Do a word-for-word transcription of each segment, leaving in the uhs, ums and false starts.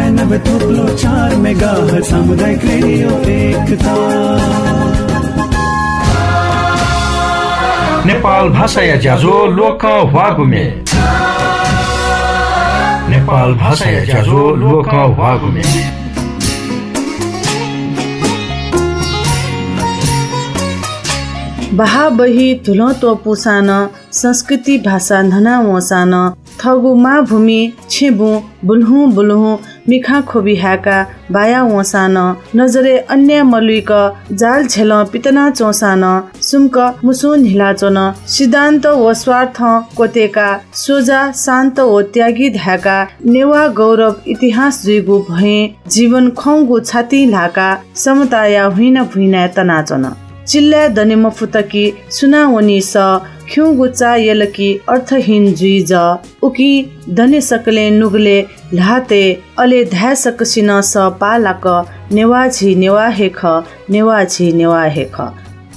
नब्बे थोप्लो चार मेगाहर्ज सामुदायिक रेडियो एकता। नेपाल भाषाया ज्याझ्वः ल्वकं ह्वाःगु म्ये। नेपाल भाषाया ज्याझ्वः ल्वकं ह्वाःगु म्ये। बहाः बही धुलं त्वपुसां नं, संस्कृति भाषा न्हना वंसां नं, थःगु मांभूमि छेँबुँ बुल्हुँ बुल्हुँ मिखां ख्वबि हाय्‌काः बाया वंसां नं, नजरय् अन्याय मलुइक जाल झ्यलं पितनाच्वंसां नं, सुम्क मुसुं न्हिलाच्वन। सिद्धान्त व स्वार्थं क्वतय्‌काः सोझा, शान्त व त्यागी धाय्‌काः नेवाः गौरव इतिहास जुइगु भ्वय् जीवन खंगु छातिं ल्हाकाः समताया हुइना भुइनाय् तनाच्वन। चिल्लाय् दने मफुत कि सुनां वनी सः, खिउँगु चाः यल कि अर्थहीन जुइ जः। उकिं दने सकलें नुगलय् ल्हातय्, अले धाये सकसिनं सः पालाक नेवाः झी नेवाः हे खः, नेवाः झी नेवाः हे खः।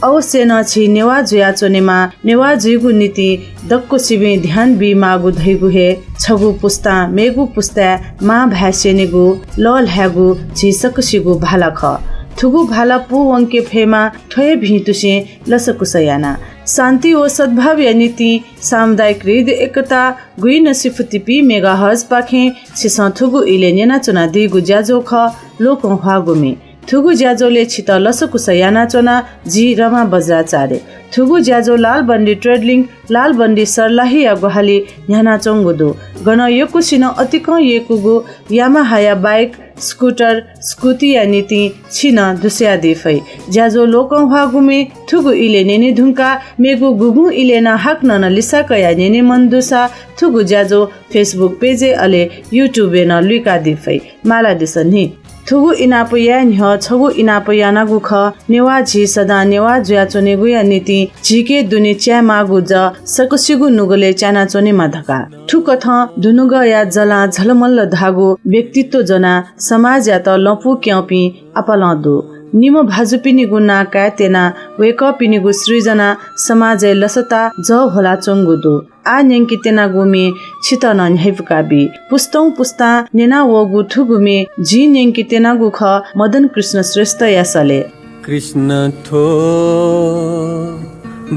अवश्य नं झी नेवाः जुयाच्वनेमा, नेवाः जुइगु निंतिं दक्वसिबें ध्यान बीमाःगु धइगु हे छगू पुस्तां मेगु पुस्ताय् मां भाय् स्यनेगु, लःल्हायेगु झी सकसिगु भाला खः। थुगु भाला पूवंके फयेमा थ्व हे भिंतुसें लसकुस याना। शान्ति व सद्भावया निंतिं सामुदायिक रेडियो एकता गुइनसिफुतिपी मेगाहर्जपाखें छिसं थुगु इलय् न्यनाच्वनादीगु ज्याझ्वः खः, ल्वकं ह्वाःगु म्ये। थुगु ज्याझ्वलय् छितः लसकुस यानाच्वना जि रमा बज्राचार्य। थुगु ज्याझ्वः लालबन्दी ट्रेड लिंक, लालबन्दी सर्लाहीया ग्वाहालि न्ह्यानाच्वंगु दु। गन यक्वसिनं अतिकं यय्‌कूगु यामाहाया बाइक, स्कुटर, स्कुटीया निंतिं छिं नं दुस्वयादी फइ। ज्याझ्वः ल्वकं ह्वाःगु म्ये थुगु इलय् न्यने धुंकाः मेगु गुगुं इलय् नं हाकनं नं लिसा कयाः न्यने मन दुसा थुगु ज्याझ्वः Facebook पेजय् अले YouTube-य् नं लुइकादी फइ। मालादिसँ नि। थुगु इनाप याये न्ह्यः छगू इनाप यानागु खः। नेवाः झी सदां नेवाः जुयाच्वनेगुया निंतिं झीके दुने च्यायेमाःगु जः सकसिगु नुगलय् च्यानाच्वनेमा धकाः। थुकथं दुनुगःया जलां झलमल्ल धाःगु व्यक्तित्व ज्वनाः समाजयात लँपु क्यंपिं आपालं दु। निम्ह भाजुपिनिगु नां काये त्यनाः वय्‌कःपिनिगु सृजना समाजय् लसता जः ह्वलाच्वंगु दु। आः न्यंके त्यनागु म्ये छितः नं न्ह्याइपुका बी। पुस्तं पुस्तां न्यना वःगु थुगु म्ये जिं न्यंके त्यनागु खः मदन कृष्ण श्रेष्ठया सलय्। कृष्ण थ्व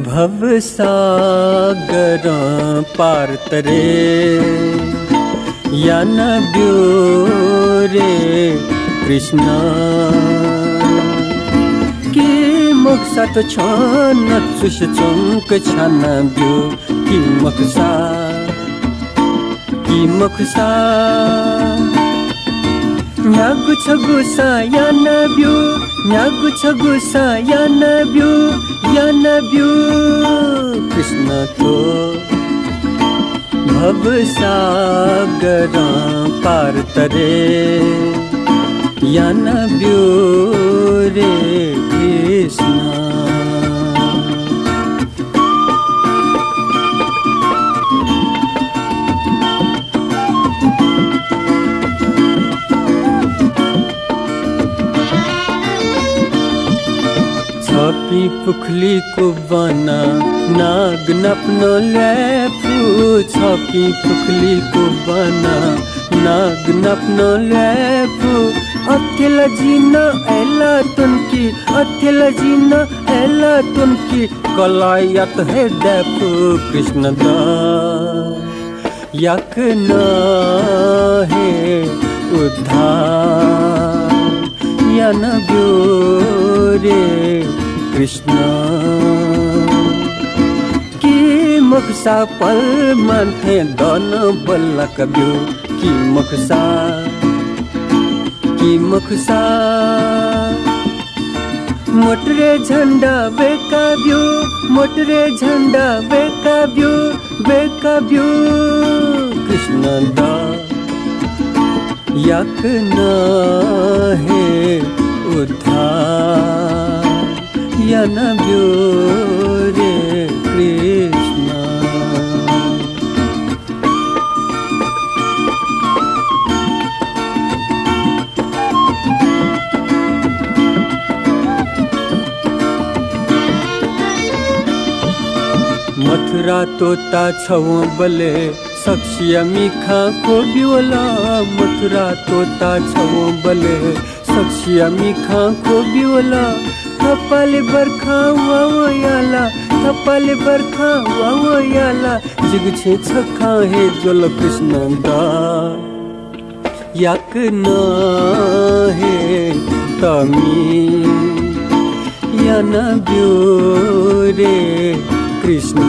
भवसागरं पार तरे याना ब्यु रे कृष्ण। कि मखुसा त छन चुसे च्वंक छाना ब्यु। कि मखुसा, कि मखुसा न्ह्यागु छगू सा याना ब्यु, न्ह्यागु छगू सा याना ब्यु, याना ब्यु। कृष्ण थ्व भवसागरं पार तरे याना ब्यु रे कृष्ण। छपिं पुखुली कुब्वाना नाग नाप नं ल्वाये फु। छपिं पुखुली कुब्वाना नाग नाप नं ल्वाये फु। अथे ला जि नं अय्‌लाः त्वंकि, अथे ला जि नं अय्‌लाः त्वंकि। कलाःयात हे दाये फु कृष्ण द याकनं हे उद्धार याना ब्यु रे कृष्ण। कि मखुसा पलमान थें दन बल्लाका ब्यु। कि मखुसा, कि मखुसा मोटरे झण्डा वय्‌का ब्यु, मोटरे झण्डा वय्‌का ब्यु, वय्‌का ब्यु। कृष्ण द याकनं हे उद्धार याना ब्यु रे कृष्ण। मथुरा तोता छवंबलय् सकसिया मिखां ख्वब्यू वल, मथुरा त्वःता छवंबलय् सकसिया मिखां ख्वब्यू वल। थपालि बर्खां वा वयाला, थपालि बर्खां वा वयाला, जिगु छेँ छखां हे ज्वल कृष्ण दा। याकनं हे तमि यानाब्यु रे कृष्ण।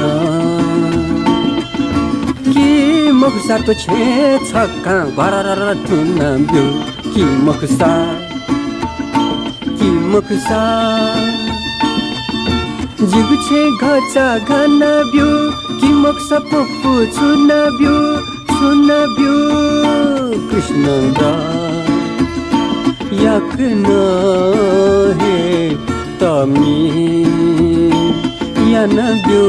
कि मखुसा थ्व छेँ छखां घररर थुनाब्यु। कि मखुसा, कि मखुसा जिगु छेँ घचा घानाब्यु। कि मखुसा पपु छुनाब्यु, छुनाब्यु कृष्ण दा। याकनं हे तमि यानाब्यु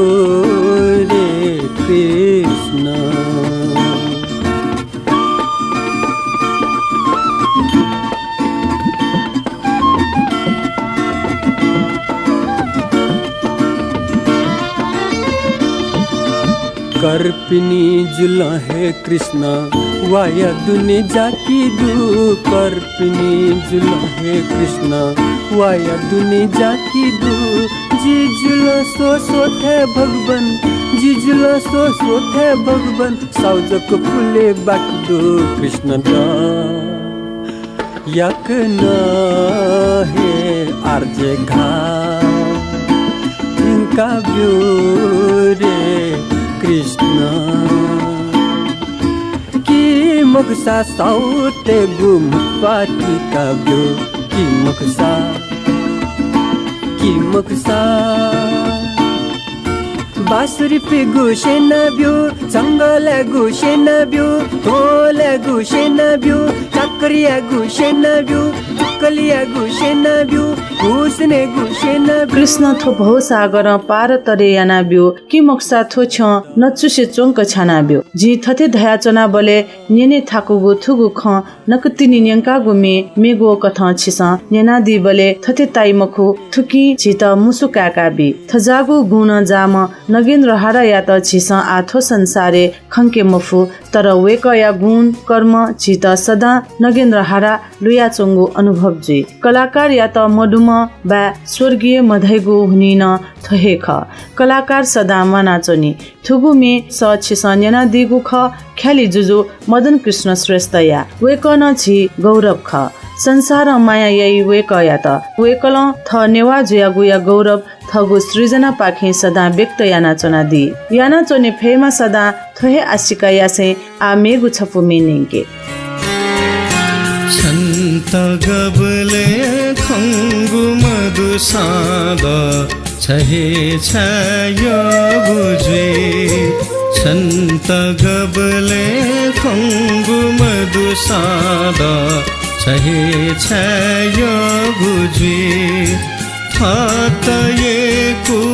रे कृष्ण। कर्पिनि जुलं हे कृष्ण, वाया दुने जाकि दु। कर्पिनि जुलं हे कृष्ण, वाया दुने जाकि दु। जि जुलं स्वस्वथय् भगवान, जि जुलं स्वस्वथय् भगवान, साउजक फुले बाकि दु कृष्ण दा। याकनं हे आर्जे घा थ्यंकाब्यु रे कृष्ण। कि मखुसा साउतेगु म्हुतुप्वाः तिकाब्यु। कि मखुसा, कि मखुसा बाँसुरी प्यंगु स्यनाब्यु, झंगःलाय्गु स्यनाब्यु, ध्वंलाय्गु स्यनाब्यु, चाकरियागु स्यनाब्यु, तुकलियागु स्यनाब्यु, घुसनेगु स्यनाब्यु। कृष्ण थ्व भवसागरं पार तरे यानाब्यु। कि मखुसा थ्व छ्यं नचुसे च्वंक छ्यानाब्यु। जिं थथे धयाच्वनाबलय् न्यने थाकूगु थुगु खँ नकतिनि न्यंकागु मे मेगु कथं छिसं न्यनादीबलय् थथे ताइ मखु, थुकिं झीत मुसु काय्काबी। थज्याःगु गुणजाःम्ह नगेन्द्र हारायात झीसं आः थ्व संसारय् खंके मफु, तर वय्कःया गुण, कर्म झीत सदां नगेन्द्र हारा लुयाच्वंगु अनुभव जुइ। कलाकारयात मदुम्ह वा स्वर्गीय मधइगु हुनिं नं थ्व हे खः। कलाकार सदां म्वानाच्वनी। थुगु मे सः छिसं न्यनादीगु खः, ख्यालि जुजु मदन कृष्ण श्रेष्ठया। वय्कः नं झी गौरव खः। संसारं माया याइ वय्कःयात। वय्कलं थः नेवाः जुयागुया गौरव थःगु सृजनापाखें सदां व्यक्त यानाच्वनादी। यानाच्वने फयेमा सदां थ्व हे आशिका यासें आः मेगु छपु मे न्यंके। छन्त गबलय् खंगु मदुसां द छ हे छाय् यःगु जुइ। छन्त गबलय् खंगु मदुसां द छ हे छाय् यःगु जुइ। थःत यय्कूपिन्त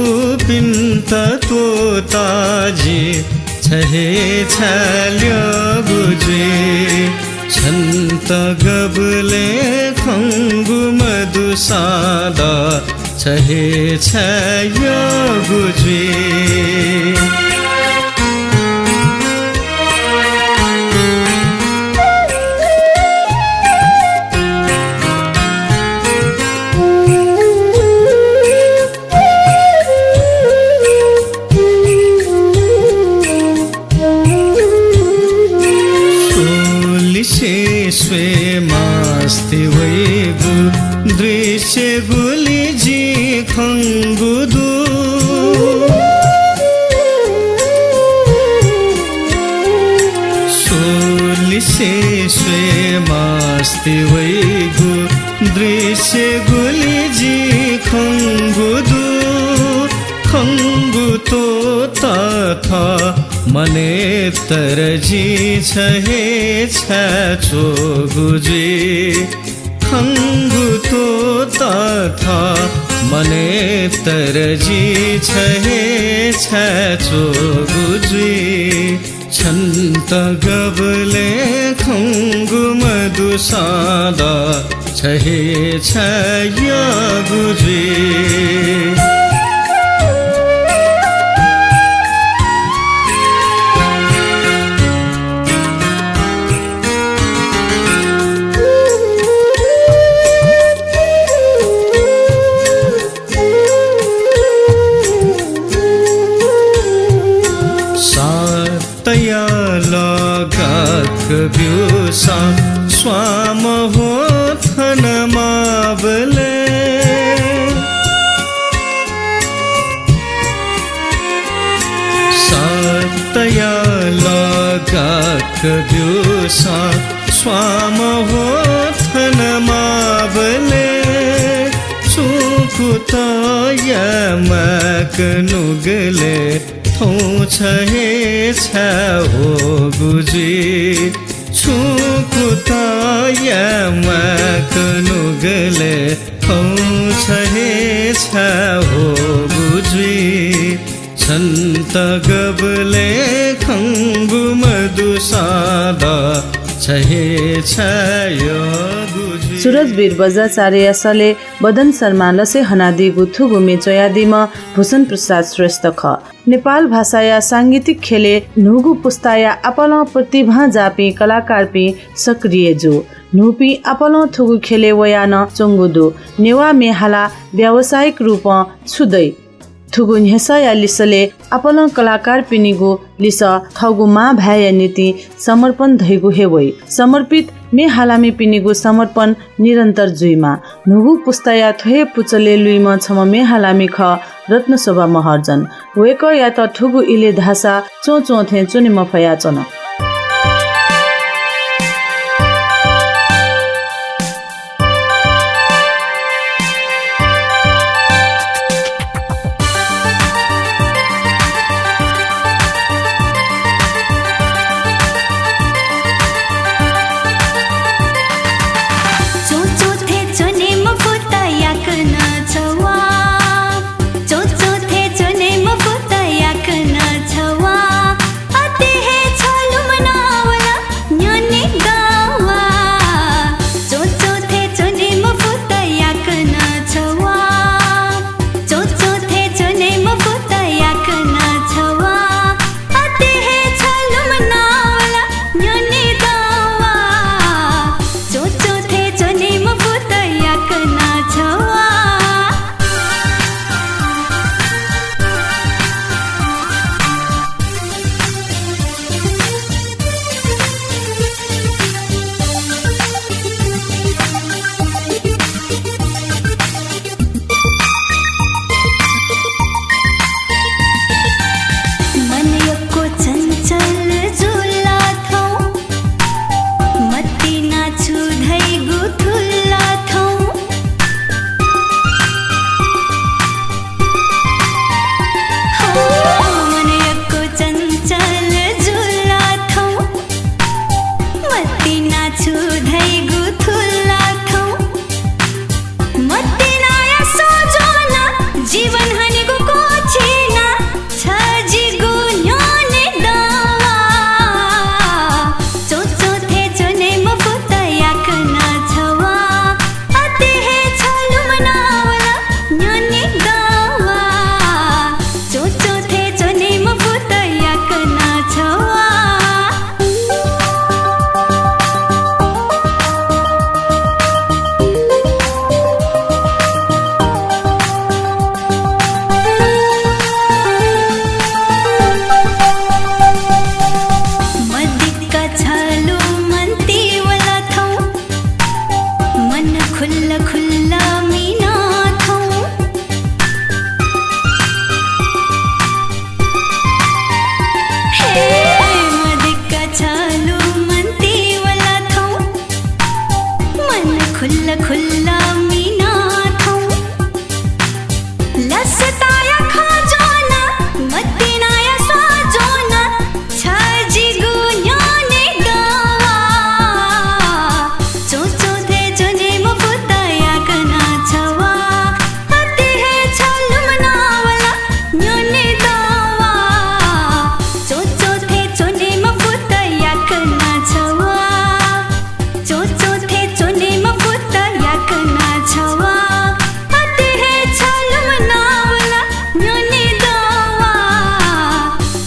त्वःता जि छ हे छाय् ल्यःगु जुइ। छन्त गबलय् खंगु मदुसां द छ हे छाय् यःगु जुइ। स्वलिसे स्वये मास्ति वइगु दृश्य गुलि जिं खंगु दु। स्वलिसे स्वये मास्ति वइगु दृश्य गुलि जिं खंगु दु। खंगु त्वःता थः मनय्तर जि छ हे छाय् च्वःगु जुइ। खंगु त्वःता थः मनय्तर जि छ हे छाय् च्वःगु जुइ। छन्त गबलय् खंगु मदुसां द छ हे छाय् यःगु जुइ। अहो थन माबले छुं कुतया माक नुगले थौं छ हे छाः होगु जुइ। छुं कुतया माक नुगले थौं छ हे छाः होगु जुइ। छन्त गबले खंगु मदुसां द छ हे छाः योगु जुइ। सुरजवीर बज्राचार्यया सले बदन शर्मां लसे हनादीगु थुगु म्ये च्वयादीम्ह भूषण प्रसाद श्रेष्ठ खः। नेपाल भाषाया सांगीतिक ख्यलय् न्हूगु पुस्ताया आपालं प्रतिभां जाःपिं कलाकारपिं सक्रिय जू। न्हूपिं आपालं थुगु ख्यलय् वयाः नं च्वंगु दु। नेवाः म्ये हालाः व्यावसायिक रूपं छु दइ? थुगु न्ह्यसःया लिसलय् आपालं कलाकारपिनिगु लिसः थःगु मां भाय्‌या निंतिं समर्पण धइगु हे वइ। समर्पित म्ये हालामिपिनिगु समर्पण निरन्तर जुइमा। न्हूगु पुस्ताया थ्व हे पुचलय् लुइम्ह छम्ह म्ये हालामि खः रत्नशोभा महर्जन। वय्‌कःयात थुगु इलय् धाःसा च्वंच्वं थें च्वने मफयाच्वन। च्वंच्वं थें च्वने मफुत याकनं छवा। च्वंच्वं थें च्वने मफुत याकनं छवा। अथे हे छलुमनावल न्ह्यःने दवा। च्वंच्वं थें च्वने मफुत याकनं छवा। च्वंच्वं थें च्वने मफुत याकनं छवा। अथे हे छलुमनावल न्ह्यःने दवा। च्वंच्वं थें च्वने मफुत याकनं छवा। मन यक्व चंचल जुल थौं, मतिना छु धइगु थुल थौं। हो, मन यक्व चंचल जुल थौं, मतिना छु धइगु थुल थौं। मतिनाया सोजों नं जीवन हनेगु क्वःछिना छ जिगु न्ह्यःने दवा। च्वंच्वं थें च्वने मफुत याकनं छवा। अथे हे छलुमनावल न्ह्यःने दवा। च्वंच्वं थें च्वने मफुत याकनं छवा। मदिक्क छलुमन्ति वल थौं, मन खुल्ल खुल्ल मिन थौं। हे मदिक्क छलुमन्ति वल थौं, मन खुल्ल खुल्ल मिन थौं। लसताया खँ ज्वना, मतिनाया स्वां ज्वना, छ जिगु न्ह्यःने दवा। च्वंच्वं थें च्वने मफुत याकनं छवा। अथे हे छलुमनावल न्ह्यःने दवा। च्वंच्वं थें च्वने मफुत याकनं छवा। च्वंच्वं थें च्वने मफुत याकनं छवा। अथे हे छलुमनावल न्ह्यःने दवा।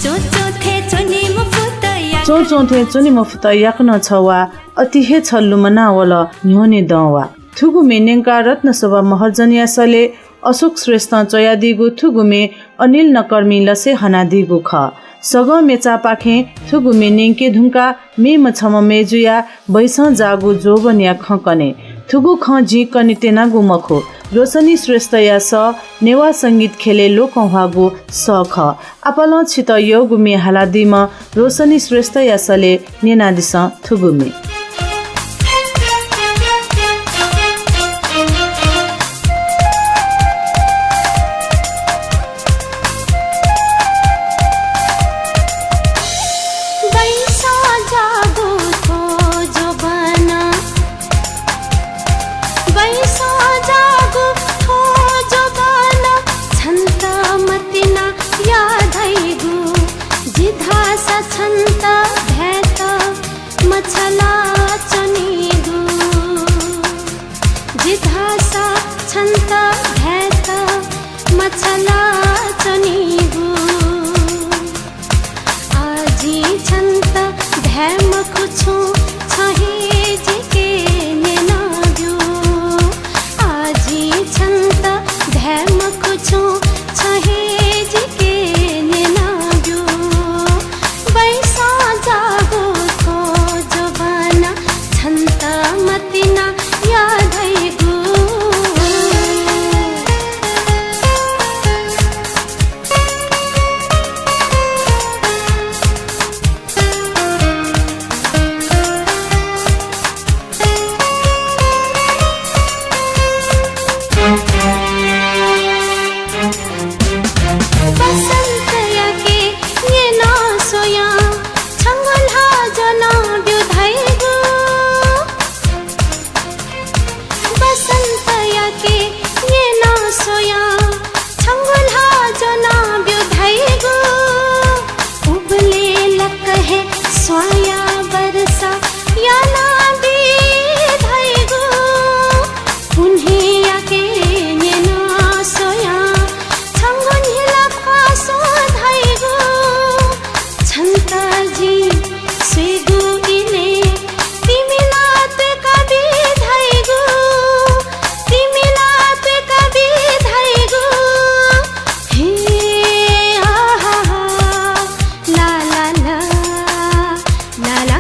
च्वंच्वं थें च्वने मफुत याकनं च्वंच्वं थें च्वने मफुत याकनं छवा। अथे हे छलुमनावल न्ह्यःने दवा। थुगु म्ये न्यंकाः रत्नशोभा महर्जनया सले अशोक श्रेष्ठं च्वयादीगु थुगु म्ये अनिल नकर्मीं लसे हनादीगु खः। सगं मेचापाखें थुगु म्ये न्यंके धुंकाः मेम्ह छम्ह मय्जुया बैसं जाःगु जोबनया खँ कने। थुगु खँ जिं कने त्यनागु मखु। रोशनी श्रेष्ठया सः नेवाः संगीत ख्यलय् लोकंह्वाःगु सः खः। आपालं छितः यःगु म्ये हालादीम्ह रोशनी श्रेष्ठया सले न्यनादिसँ थुगु म्ये। मतिना या धइगु। बसन्तयाके न्यना स्वयां छंगु ल्हाः ज्वना ब्यु धइगु। बसन्तयाके न्यना स्वयां छंगु ल्हाः ज्वना ब्यु धइगु। उबलय् लक हे स्वांया वर्षा याना बी धइगु। पुन्हियाके न्यना स्वयां छंगु न्हिला फासो धइगु। छन्त जिं स्वयेगु इलय् तिमि ला त्वय्का बी धइगु। तिमि ला त्वय्का बी धइगु। हे आहा हा, ला ला ला, ला ला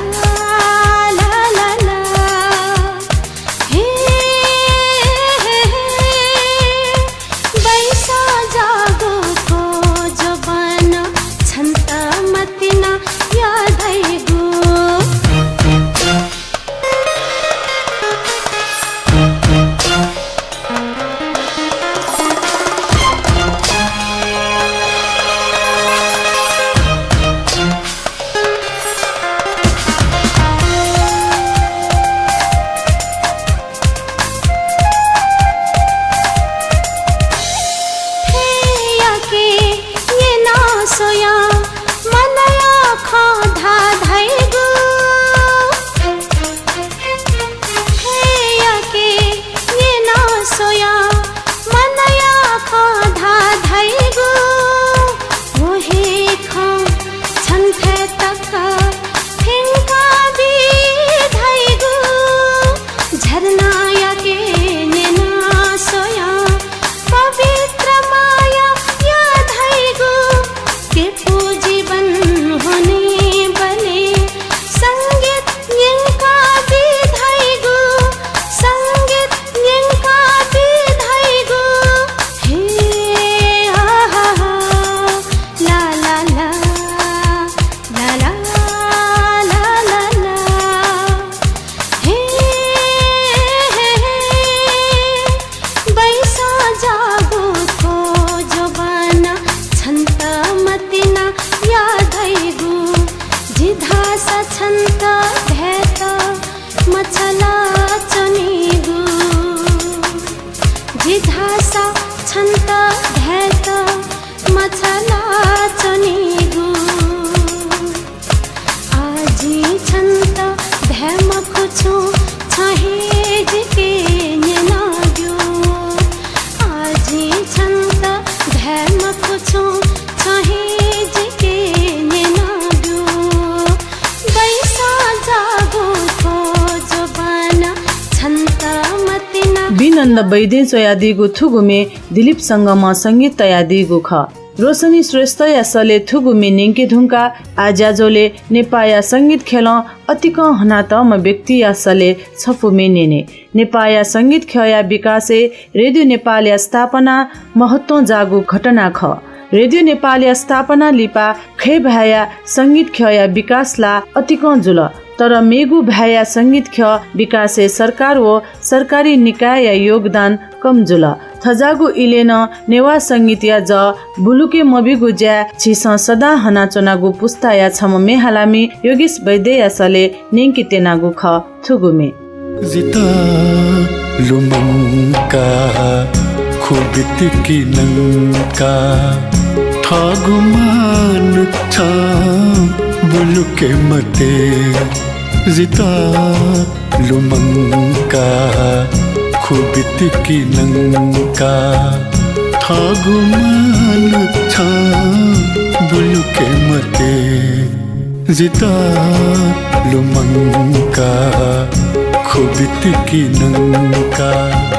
ला ला ला। हे, हे, हे, बैसा जागु को जोबन छन्त मतिना या धइगु। फय्याके न्यना स्वयां मनया खँ धा धइगु। फय्याके न्यना स्वयां मनया खँ धा धइगु। व हे खँ छन्थय् तक थ्यंका बी धइगु। झरनायाके न्यना स्वयां पवित्र माया या धइगु। प्यपु जीवन हुनिबलय् संगीत न्यंका बी धइगु। संगीत न्यंका बी धइगु। हे आहा हा, ला ला ला, ला ला ला ला ला। हे, हे, हे, बैसा जागु को जोबन छन्त मतिना या धइगु। जि धाःसा छन्त धयेत मछाला च्वनीगु। जि धाःसा छन्त धयेत मछाला च्वनीगु। आः जिं छन्त धाये मखु छुं, छं हे जिके न्यनाब्यु। आः जिं छन्त धाये मखु छुं, छं हे जिके न्यनाब्यु। बैसा जागु थ्व जोबन छन्त मतिना। बिनन्द वैद्यं च्वयादीगु थुगु म्ये दिलीप संगमं संगीत तयादीगु खः। रोशनी श्रेष्ठया सलय् थुगु म्ये न्यंके धुंकाः आः ज्याझ्वलय् नेपाःया संगीत ख्यलं अतिकं हनातःम्ह व्यक्तिया सलय् छपु म्ये न्यने। नेपाःया संगीत ख्यःया विकासय् रेडियो नेपालया स्थापना महत्वं जाःगु घटना खः। रेडियो नेपालया स्थापना लिपा खय् भाय्‌या संगीत ख्यःया विकास ला अतिकं जुल, तर मेगु भाय्‌या संगीत ख्यः विकासय् सरकार व सरकारी निकायया योगदान कम जुल। थज्याःगु इलय् नं नेवाः संगीतया जः बुलुके मबीगु ज्याय् झीसं सदां हनाच्वनागु पुस्ताया छम्ह म्ये हालामि योगेश वैद्यया सलय् न्यंके त्यनागु खः थुगु म्ये। जितः लुमंकाः खुबितिकि नंकाः थःगु मान छं बुलुके मते। जितः लुमंकाः खुबितिकि नंकाः थःगु मान छं बुलुके मते। जितः लुमंकाः खुबितिकि नंकाः।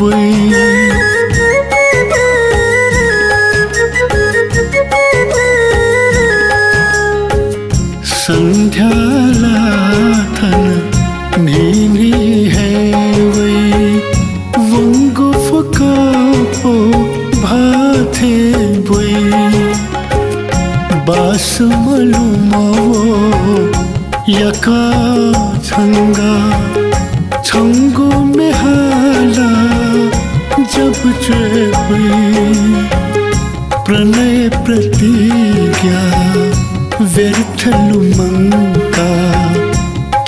वइ। सन्ध्या ला थन न्हिन्हि हे वइ। वंगु फुक्क पौ भाःथें ब्वइ। बास मलुमवः याका छंगा, छंगु म्ये हाला जब च्वय् वइ। प्रणय प्रतिज्ञा व्यर्थ लुमंका,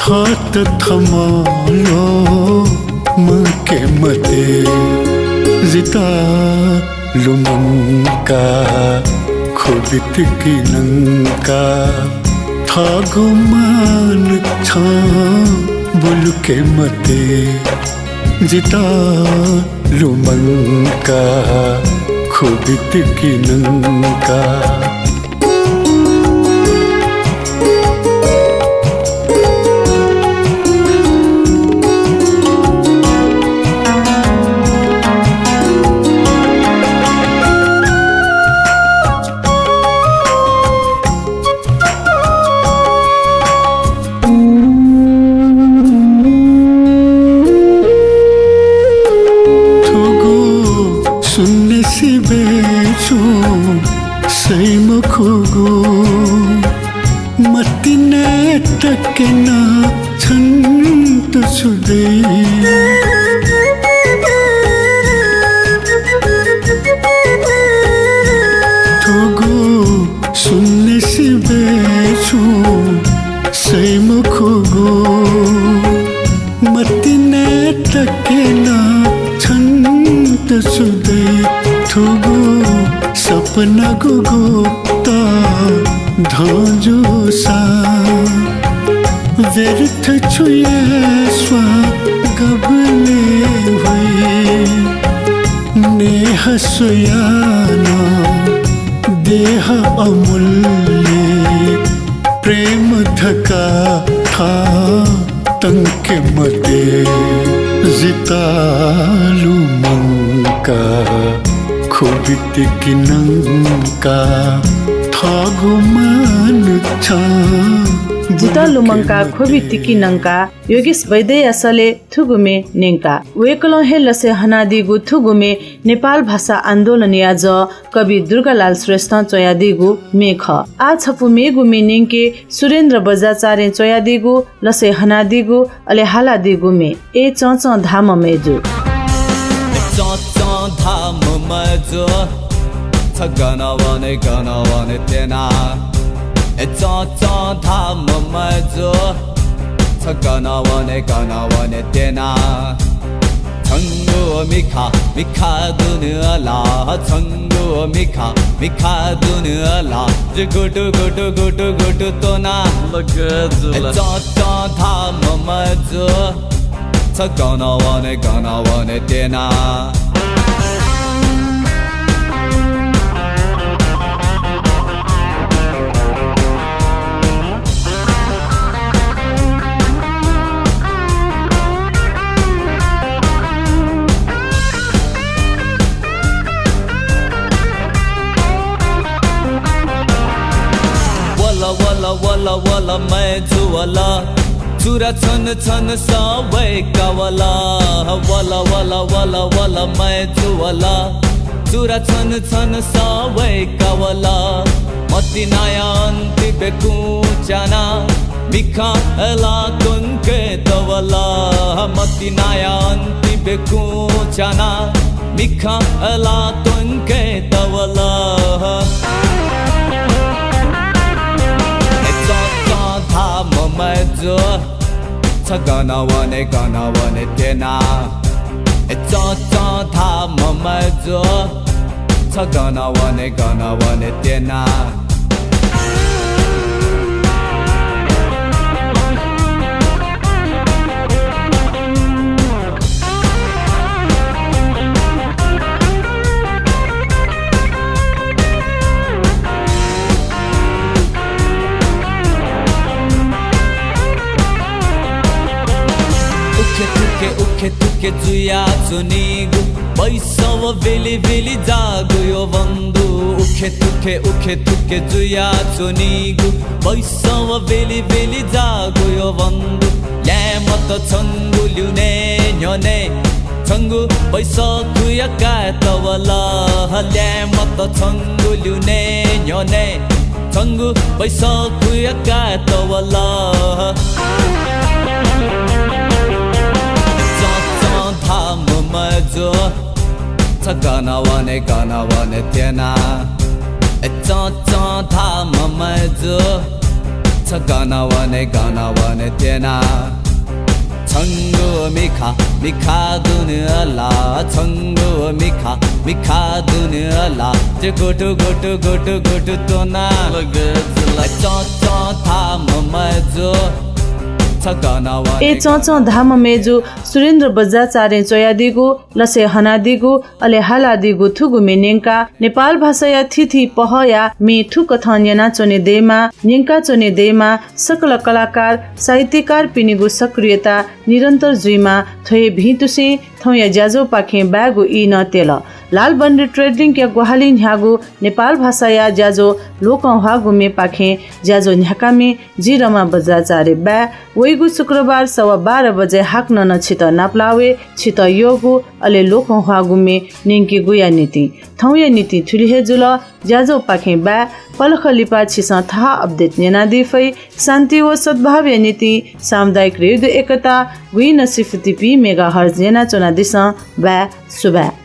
थःत थमं ल्वःमंके मते। जितः लुमंका, ख्वबितिकि नंका, थःगु मान छं बुलुके मते। जितः लुमंका, ख्वबितिकि नंका। थुगु सुन्ने सिबय् छुं सइ मखुगु, मतिनाय् तके नं छन्त छु दइ। थुगु सुन्ने सिबय् छुं सइ मखुगु, मतिनाय् तके नं छन्त छु दइ। थुगु सपना गुगु त धं जूसा, व्यर्थ छु याये स्वां गबलें हुइ। नेह स्वयाः नं देह अमूल्य, प्रेम धकाः थातंके मते। जितः लुमंका, ख्वबितिकि नंका, थःगु मान छं जितः लुमंका, बुलुके मते। ख्वबितिकि नंका योगेश वैद्यया सलय् थुगु म्ये न्यंका। वय्कलं हे लसय् हनादीगु थुगु म्ये नेपाल भाषा आन्दोलनया जः कवि दुर्गालाल श्रेष्ठं च्वयादीगु म्ये खः। आः छपु मेगु म्ये न्यंके सुरेन्द्र बज्राचार्यं च्वयादीगु लसय् हनादीगु अले हालादीगु म्ये। ए चंचं धाःम्ह मय्जु। चंचं धाःम्ह मय्जु, छ गन वने गन वने त्यना। ए चंचं धाःम्ह मय्जु, छ गन वने गन वने त्यना। छंगु मिखा मिखा दुने अला, छंगु मिखा मिखा दुने अला। जि गुटु गुटु गुटु गुटु त्वना। लगे जुल। ए चंचं धाःम्ह मय्जु, छ गन वने गन वने त्यना। वल वल वल वल मय्जु वल, चुरा छन छन सवय्का वल। वल वल वल वल मय्जु वल, चुरा छन छन सवय्का वल। मतिनाया अन्ति बेकुच्याना, मिखा अला त्वंके तवल। मतिनाया अन्ति बेकुच्याना, मिखा अला त्वंके तवल। ए चंचं धाःम्ह मय्जु, छ गन वने गन वने त्यना। ए चंचं धाःम्ह मय्जु, छ गन वने गन वने त्यना। उखे थुखे उखे थुखे के जुया च्वनीगु बैसव बेली बेली जागुयो बन्धु। उखे तुखे उखे तुखे जुया च्वनीगु बैसव बेली बेली जागुयो बन्धु। ल्याय् मत छंगु ल्यूने न्ह्यःने छंगु बैसखुया काय्‌त वल। ल्याय् मत छंगु ल्यूने न्ह्यःने छंगु बैसखुया काय्‌त वल। चंचं धाःम्ह मय्‌जु छ गन वने गन वने त्यना। ए चंचं धाःम्ह मय्‌जु छ गन वने गन वने त्यना। छंगु मिखा मिखा दुने अला, छंगु मिखा मिखा दुने अला। जे गुटु गुटु गुटु गुटु त्वना। चंचं धाःम्ह मय्‌जु छ गन वने ए चंचं धाःम्ह मय्‌जु सुरेन्द्र बज्राचार्यं च्वयादीगु, लसय् हनादीगु, अले हालादीगु थुगु म्ये न्यंकाः नेपाल भाषाया थीथी पहःया म्ये थुकथं न्यनाच्वने दयेमा, न्यंकाच्वने दयेमा, सकल कलाकार, साहित्यकारपिनिगु सक्रियता निरन्तर जुइमा। थ्व हे भिंतुसें थौंया ज्याझ्वःपाखें बायेगु ई नं त्यल। लालबन्दी ट्रेड लिंकया ग्वाहालि न्ह्याःगु नेपाल भाषाया ज्याझ्वः लोकंह्वाःगु म्येपाखें ज्याझ्वः न्ह्याकामि जि रमा बज्राचार्य बाय्। वइगु शुक्रबार सवा बाह्र बजे हाकनं नं छितः नापलाः वये, छितः यःगु अले लोकंह्वाःगु म्ये न्यंकेगुया निंतिं। थौंया निंतिं थुलि हे जुल। ज्याझ्वःपाखें बाय्। पलख लिपा छिसं थः update न्यनादी फइ। शान्ति व सद्भावया निंतिं सामुदायिक रेडियो एकता गुइनसिफुतिपी megahertz न्यनाच्वनादिसँ। बाय्, सुभाय्।